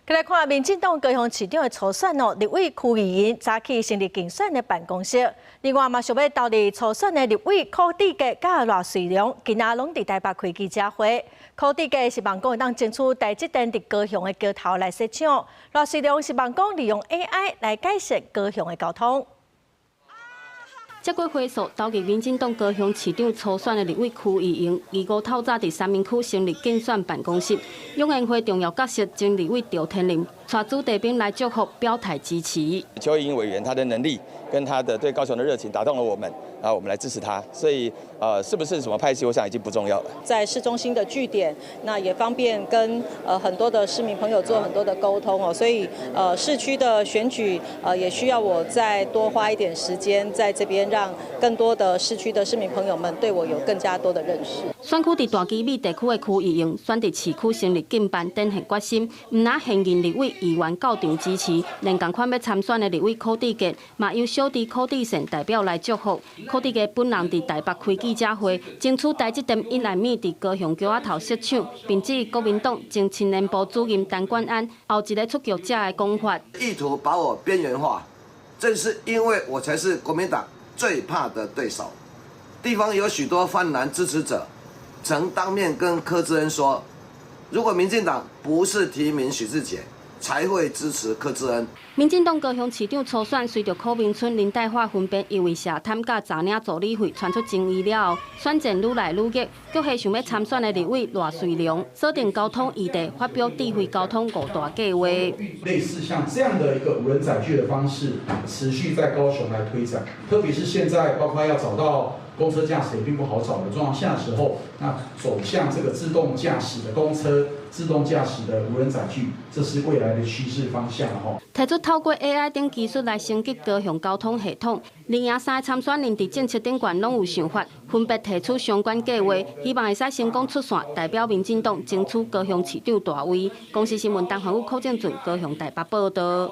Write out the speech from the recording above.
來看民進黨高雄市長的初選哦，立委區議員早起成立競選的辦公室。另外嘛，想欲投入初選的立委柯志杰佮賴瑞隆，今仔攏佇台北開記者會。柯志杰是望講會當爭取台積電佇高雄的橋頭來設廠，賴瑞隆是望講利用 AI 來改善高雄的交通。這過火速投入民進黨高雄市長初選的立委區議員，二五透早佇三民區成立競選辦公室，湧現會重要角色前立委趙天麟，帶子弟兵來祝福表態支持。邱意瑩委員他的能力跟他的對高雄的熱情打動了我們，然後我們來支持他。所以，是不是什麼派系，我想已經不重要了。在市中心的據點，那也方便跟很多的市民朋友做很多的溝通哦。所以，市區的選舉，也需要我再多花一點時間在這邊，讓更多的市區的市民朋友們對我有更加多的認識。選區佇大基米地區的區議員選佇市區成立競辦，展現決心。毋但現任立委議員到場支持，連仝款欲參選的立委柯志杰，嘛由小弟柯志善代表來祝福。柯志杰本人佇台北開記者會，爭取台積電一納米佇高雄橋仔頭設廠，並指國民黨前青年部主任陳冠安後一个出局者的講法，意圖把我邊緣化，正是因為我才是國民黨最怕的對手。地方有許多泛藍支持者，曾當面跟柯志恩說，如果民進黨不是提名許智傑，才會支持柯志恩。民進黨高雄市長初選，隨著柯明春、林岱樺分別因為涉貪佮詐領助理費傳出爭議了後，選戰愈來愈激。局下想欲參選的立委賴瑞隆鎖定交通議題，發表智慧交通五大計劃。類似像這樣的一個無人載具的方式，持續在高雄來推展，特別是現在包括要找到公車駕駛也並不好找的狀況下的時候，那走向這個自動駕駛的公車、自動駕駛的無人載具，這是未來的趨勢方向吼。提出透過 AI 等技術來升級高雄交通系統，連贏三個參選人佇政策頂懸攏有想法，分別提出相關計劃，希望會使成功出線，代表民進黨爭取高雄市長大位。公視新聞陳煥宇、柯正俊高雄台北報道。